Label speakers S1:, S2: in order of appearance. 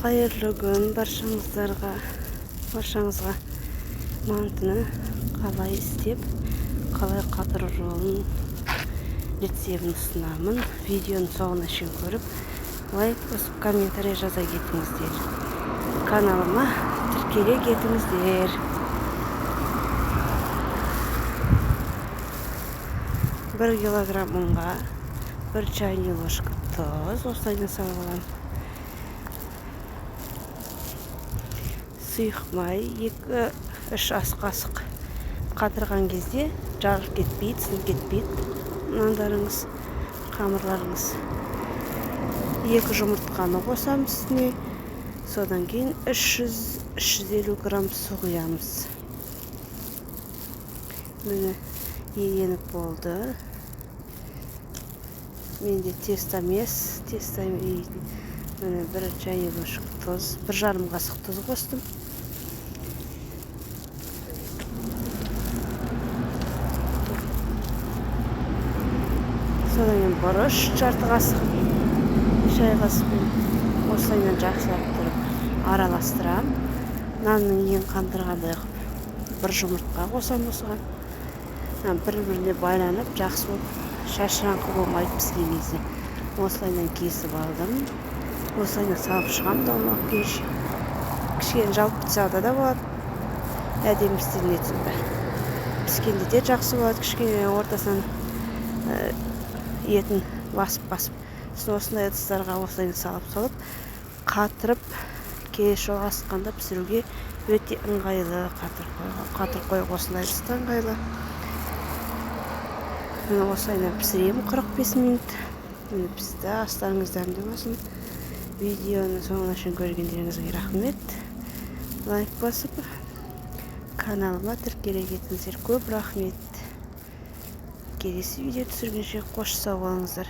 S1: Қайырлы күн баршаңыздарға. Баршаңызға мантыны қалай істеп, қалай қатыру жолын, рецебін ұсынамын. Видеоның соңына шейін көріп, лайк басып, комментарий жаза кетіңіздер. Каналыма тіркеле кетіңіздер. 1 килограмм ұнға 1 чайный ложка тұз осылайдан салып аламын. Сұйық май 2-3 ас қасық. Қатырған кезде жарылып кетпейді, сынып кетпейді нандарыңыз, қамырларыңыз. 2 жұмыртқаны қосамыз үстіне. Содан кейін 300-350 грамм су құямыз. Міне еленіп болды. Менде тесто емес, тесто ейтін. Міне 1 чайный ложка тұз, 1,5 қасық тұз қостым. Содан кейін бұрыш 1/2 қасық шай қасықпен осылайынан жақсылап тұрып араластырамын. Нанның ең қандырғандай қылып 1 жұмыртқа қосамын осыған. Бір-біріне байланып жақсы болып шашыраңқы болмайды піскен кезде. Осылайынан кесіп алдым. Осылайынан салып шығамын домалақ кеш. Кішкене жалып бітсе да болады. Әдемі істелінеді сонда. Піскенде де жақсы болады. Кішкене ортасынан етін басып-басып. Сосын осындай ыдыстарға осылайынан салып-салып қатырып келесі жолы асыққанда пісіруге өте ыңғайлы. Қатырып қоюға осындай ыдыста ыңғайлы. Міне осылайынан пісіремін 45 минут. Міне пісті, астарыңыз дәмді болсын. Видеоны соңына шейін көргендеріңізге рахмет. Лайк басып, каналыма тіркеле кетіңіздер. Көп рахмет. Келесі видео түсіргенше қош сау болыңыздар.